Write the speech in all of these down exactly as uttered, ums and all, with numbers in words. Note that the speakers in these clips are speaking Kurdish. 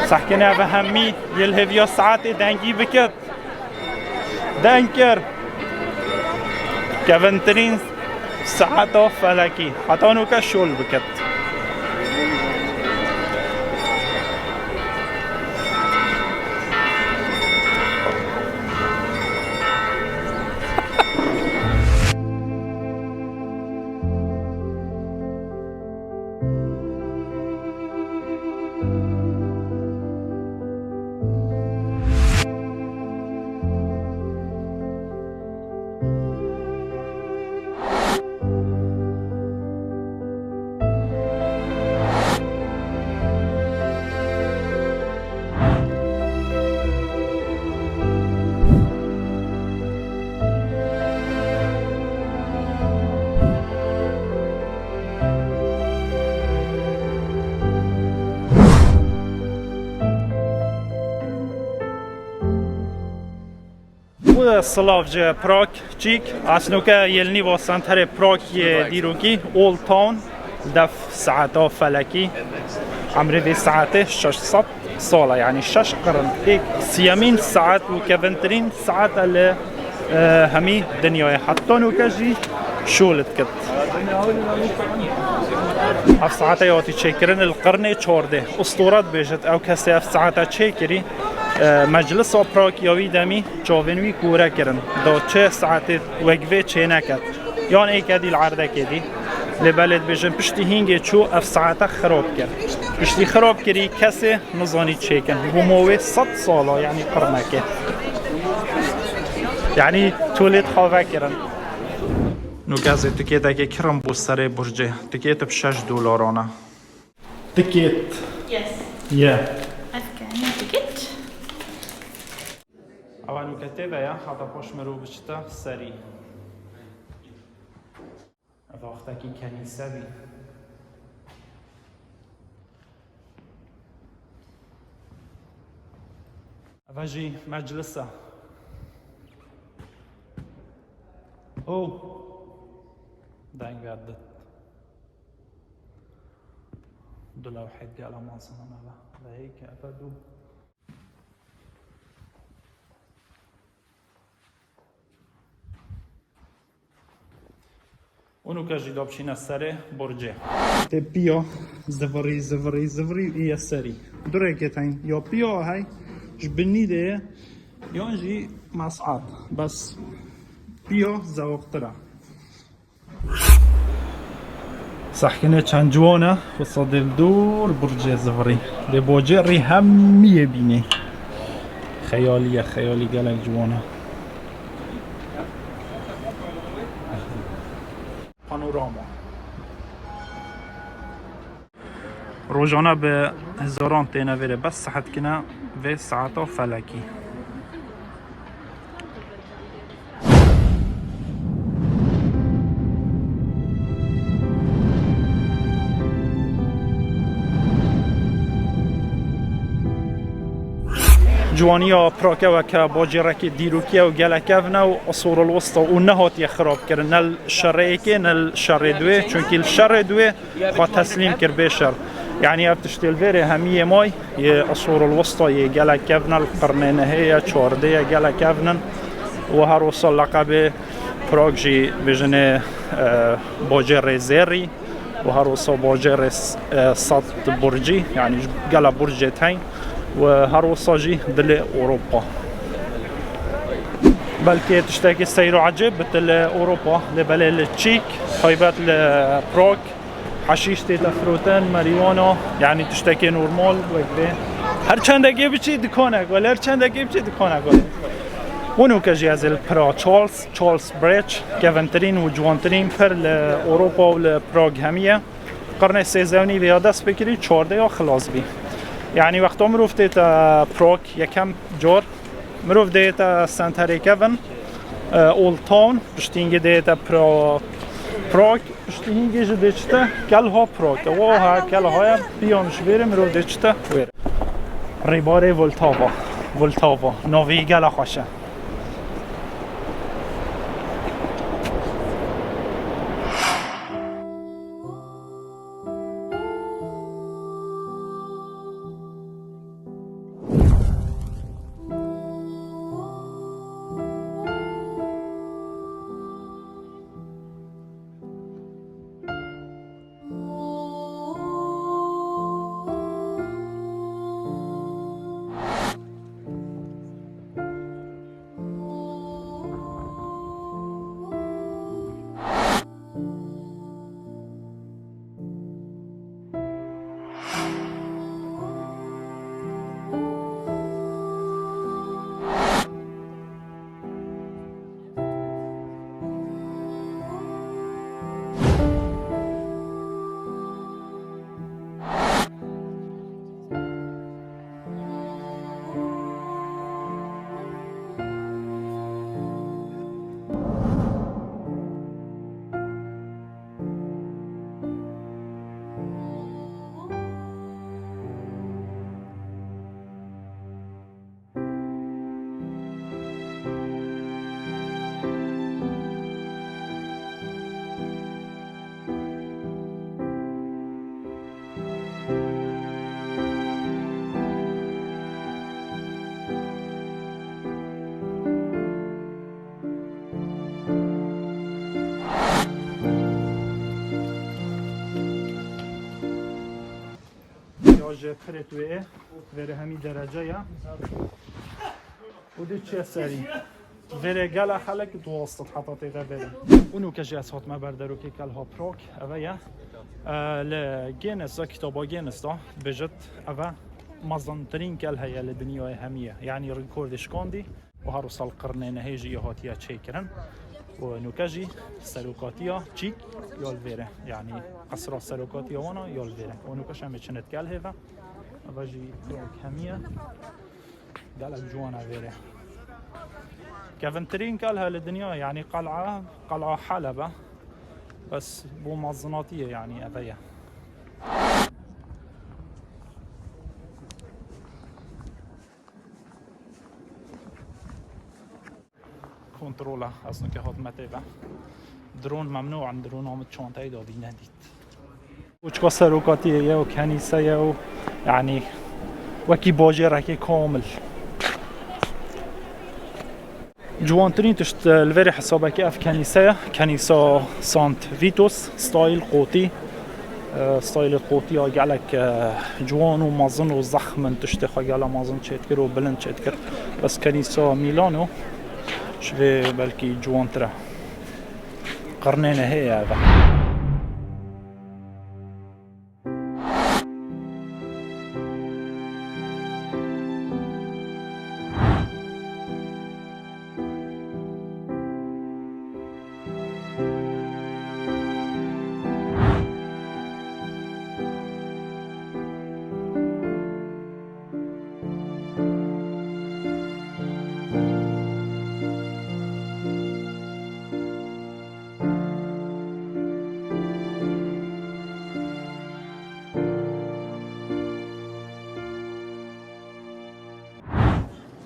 Sehkine ve hemî yê li hêviya saetê dengî bikit. Deng kir. Kevintirîn saeta felekî. Heta nûke şol bikit. Û silav ji Prag, çîk, ez nûke yê li nîva senterê Prag yê dîrokî, Old Town, def saeta felekî, emrê vê saetê şeş sed sal e, yanî şeş qirn. Ê siyemîn saet û kevintirîn saet e li, e, hemî dinyayê. Heta nûke jî şol dikit. Ev saete ya hatî çêkirin li qirnê çardeh. Ustûre dibêjit, ew kesê ev saete çêkirî, e, meclisa Prag ya wî demî çavên wî kûre kirin. Da çi saetê wek vê çêneket. Yan êke dî li erdekê dî. Lê belê dibêjin piştî hîngê çû ev saete xirab kir. Piştî xirab kirî kesê nizanî çêkin. Bûmo wê sed sala, yanî qirneke. Yanî tolê dixave kirin. Nûke ez ê tikêtekê kirim bo serê burcê. Tikêt bi şeş dolaran e. Tikêt. Yes. Ye. Ev keniye tiket. Ewa nûke tê ve ya, heta paş mirov biçite serî. Ev wextekî kenîse bî. Eve jî meclis e. Oh! Deng vedit. Du lewhê gela mezin in eve. Ve hêke eve du. Û nûke jî da biçîne serê burcê. Tê piya zivirî, zivirî, zivirî û ye serî. Du rêkê tên. Ya piya hey ji binî de ye, yan jî mes'ad. Bes piya zewqtir e. Sehkine çend ciwan e, wisa dê li dûr burcê zivirî. Dê bocê rî hemiyê bînê. Xeyalî ye, xeyalî gelek ciwan e. Panorama. Rojane bi hezaran têne vêrê, bes sihet kine vê saeta felekî. Ciwaniya Pragê weke bacêrekê dîrokî ye û gelek kevn e û Esûrul Wista û nehatiye xirabkirin, ne li şerê êkê, ne li şerê duê, çunkî li şerê duê xwe teslîm kir bê şer. Yanî ev tiştê li vêrê hemî yê may yê Esûrul Wista yê gelek kevn e, li qirnê nehê ye, çardê ye, gelek kevn in. Û her wisa leqebê Prag jî bêjinê, e, bacê rêzêrî. û her wisa bacê rê s-, e, sed burcî, yanî gela burcê teng û her wisa jî dilê Ewropa. Belkî tiştekî seyr û ecêb bit li Ewropa, lê belê li Çîk, taybet li Prag, heşîş tête firotin, marîwana, yanî tiştekê normal wek vê. Her çendekê biçî dikanek wele, her çendekê biçî dikanek wele. Û nûke jî ez ê li pira Charles, Charles Bridge, kevintirîn û ciwantirîn pir li Ewropa û li Prag hemiye. Qirnê sêzdeh û nîvê ya dest pê kirî, çardeh ya xilas bî. Yanî wexta mirov tête Prag yekem car, mirov dête senterê kevin, e, Old Town, piştî hingê dête Pra-, Prag, piştî hingê jî dê çite Kelha Prag. Ewa ha Kelha ye, piyan ji vêrê mirov dê çite wêrê. Rêbarê Vltava, Vltava, navê gela xweş e. Ji pirê tu ê, vêrê hemî derece ye. Û dê çiye serî. Vêrê gela xelek diwastit heta têde vêrê. Û nûke jî ez hatime ber derokê kelha Prag, eve ye. E, li Guinness, kitaba Guinness da, dibêjit, eve mezintirîn kelhe ye li dinyayê hemî ye. Yanî rekordê şikandî. Û her wisa li qirnê nehê jî ya hatiye çêkirin. Û nûke jî serokatiya çîk ya li vêre. Yanî qesra serokatiya wana ya li vêre. Û nûke şemê çinet gel hêve. Eve jî Prag hemiye. Gelek ciwan e vêre. Kevintirîn kelhe li dinya, yanî qel'a, qel'a Helebe. Bes bo mezinatiyê, yanî eve ye. Kontrola, ez nûke hatime têve. Dron memnû in, drona min çanteyê da bî nedît. Û çika serokatiyê ye û kenîse ye û, yanî, wekî bajêrekê kamil. Ciwantirîn tişt, e, li vêrê hesabekê ev kenîse ye. Kenîsa Sant Vitus, stayl qotî. E, stayl qotî ya gelek, e, ciwan û mezin û zex min tiştê xwe gela mezin çêdikir û bilind çêdikir. Bes kenîsa Milano ji vê belkî ciwantir e. Qirnê nehê ye eve.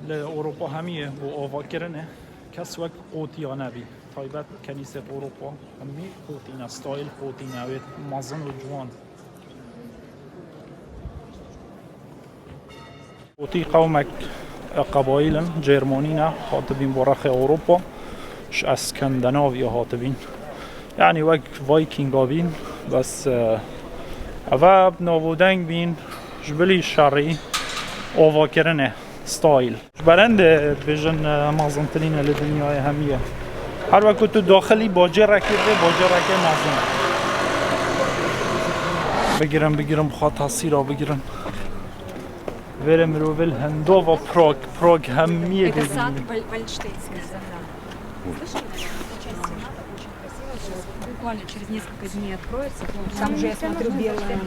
Li Ewropa hemiyê bo avakirinê kes wek qotiya nebî. Taybet kenîsê Ewropa hemî qotî ne, stayl qotî ne, wê mezin û ciwan. Qotî qewmek, e, qebayîl in, Cermanî ne, hatibîn bo rexê Ewropa, ji Eskandinaviya hatibîn. Yanî wek Vikinga bîn, bes, e, eve bi navûdeng bîn, ji bilî şerî, avakirinê, stayl. Ji berendê dibêjin, e, mezintirîn e li dinyayê hemiyê. Her wekû tu daxilî bacêrekê bê, bacêrekê mezin e. Bigirin, bigirin, bi xwe tesîra bigirin. Vêrê mirovê li hindova Prag, Prag hemiyê dê bînin. Буквально через несколько дней откроется. Там уже, я смотрю, белая.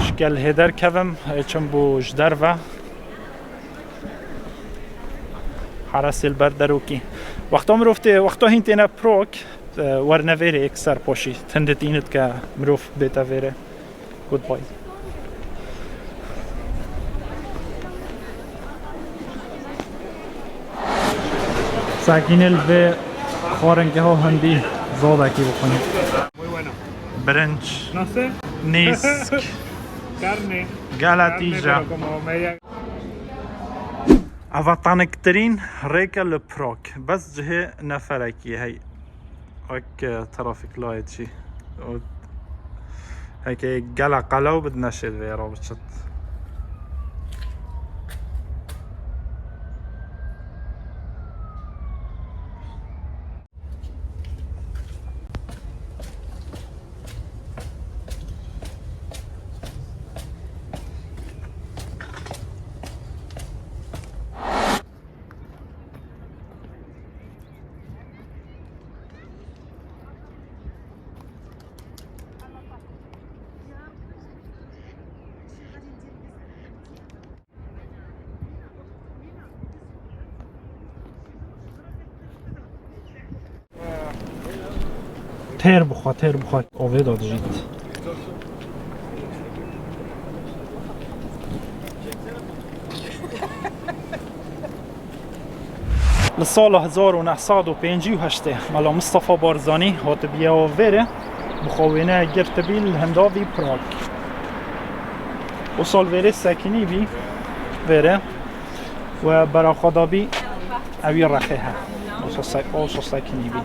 Şkel hê derkevim, ê çim bû ji derve. Heresê li ber derokî. Wexta mirov tê, wexta hîn têne Prag, e, werne vêrê yek ser poşî. Tindit înit ke mirov bête vêrê. Goodbye. Sekînê li vê xwaringeha hindî zodekî bixwin. Muy bueno. Birinç. No sé. Nîsk. Carne. Galatîja. Carne, pero como media. Eva taniktirîn rêke li Prag. Bes cihê neferekî hey. Wek, e, trafik light jî. Û heke gela qelew bid neşêt vê re biçit. Têr bixwe, têr bixwe. Ovê da dijît. Li sala hezar û neh sed û pêncî û heştê Mela Mistefa Barzanî hatibiye wêrê, bi xwe wêne girtibî li hindavî Prag. Û sal vêrê sekinî bî vêrê we bera xwe dabî ewî rexê he. Û sal se-, û sal sekinî bî.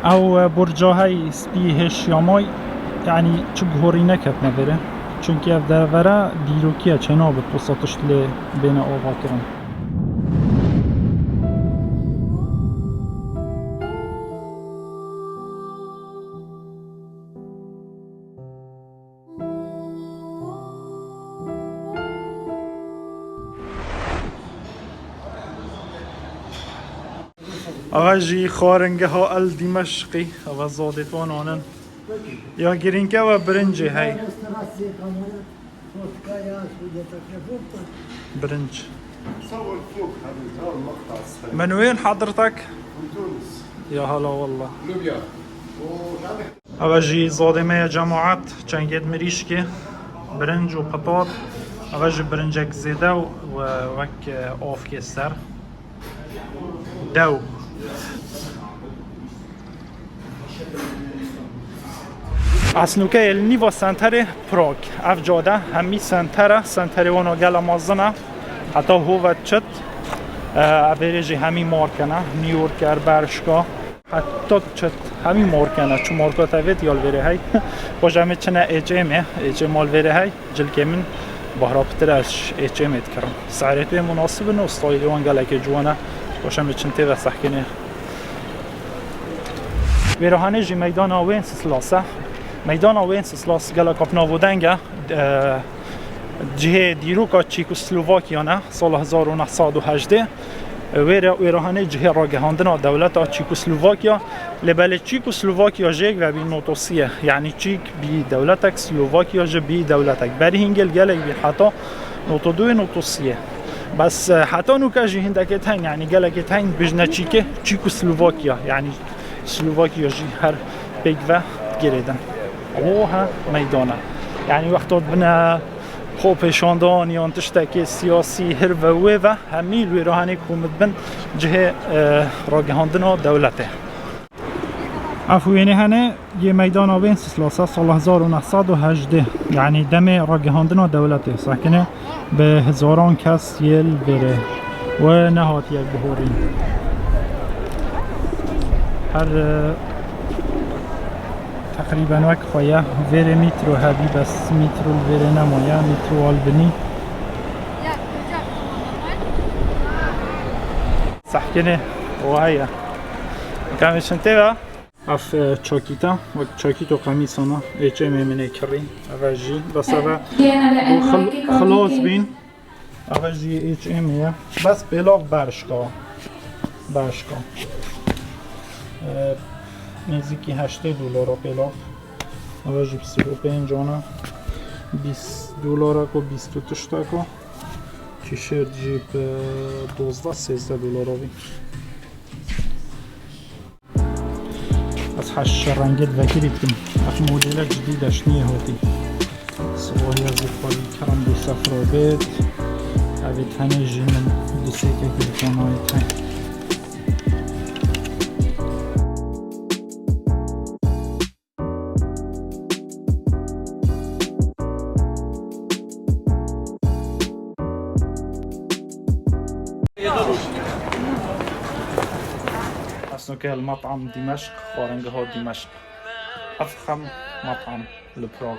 Ew, e, burca hey spî hêş ya may, yanî çi guhorî neketine vêre. Çunkî ev dervere dîrokî ye, çênabe wisa tişt lê bêne avakirin. Ava jî xwaringeha El Dîmeşqî, ava zadêtwanan in. Ya girînke ve birincê hey. Birinc. Min wên hadırtak. Ya hala wallah. Ava jî zadê me ye cemaat, çengêt mirîşkê, birinc û pitar. Ava jî birincek zêde û, û wek, e, avkê ser. Dew. Ez nûke yê li nîva senterê Prag. Ev cade hemî senter e, senterê wana gela mezin e. Heta hove çit, e, ev êrê jî hemî marke ne. New Yorker, Bershka. Heta çit hemî marke ne. Çi marka tevêt ya li vêrê hey. Xweş em ê çine H M ê, H M al vêrê hey. Cilkê min bahra pitir ez H M ê dikirim. Serê tê munasib in û stayîlê wan gelekê ciwan e. Xweş em ê çin tê ve sehkênê. Vêrehane jî meydana Wenceslas e. Meydana Wenceslas gelek bi nav û deng e. E, cihê dîroka Çîkoslovakiya ne, sala hezar û neh sed û hejdê. Wêre, wêrehane cihê ragihandina dewleta Çîkoslovakiya. Lê belê Çîkoslovakiya jêk ve bî notosî ye. Yanî Çîk bî dewletek, Slovakiya jî bî dewletek. Berî hîngê li gelek bî heta noto duyê notosî ye. Bes, e, heta nûke jî hindekê tên, yanî gelekê tên bijne Çîkê, Çîkoslovakiya. Yanî Slovakiya jî her pêk ve girêdin. Oha meydana. Yanî wexta dibine xwe pêşandan yan tiştekê siyasî hir ve wê ve hemî li wêrehanê komit bin cihê, e, ragihandina dewletê. Ev wênê hene yê meydana Wenceslas sala hezar û neh sed û hejdê, yanî demê ragihandina dewletê sekine bi hezaran kes yê li vêrê we nehatiye guhorîn. Her, e, Teqrîben wek xwe ye. Vêrê mîtro hebî, bes mîtro li vêrê nemaye. Mîtro albinî. Sehkinê o heye. Kamê çintê ve? Ev, e, çakîta. Wek çakîto qemîsana. Ê çê mêminê kirî. Eve jî. Bes eve. Xil-, xilas bîn. Ava jî H M ye. Bes pêlav Bershka. Bershka. Ee, nêzîkî heştê dolara pêlav. Ava jî bîst û pênc ana. Bîst dolara ku bîst û tişta ku. Tîşêrt jî bi dozdeh sêzdeh dolara bî. Ez heş rengê vekirî dikim. Ev modele cidî deşniyê hatî. Sivahiya zî xwelî kerem bû sefra bêt. Evê tenê jî min du sêkek li konayê te. Asnoke el Mat'am Dimeşq, xwaringeha Dimeşq. Efxem Mat'am li Prag.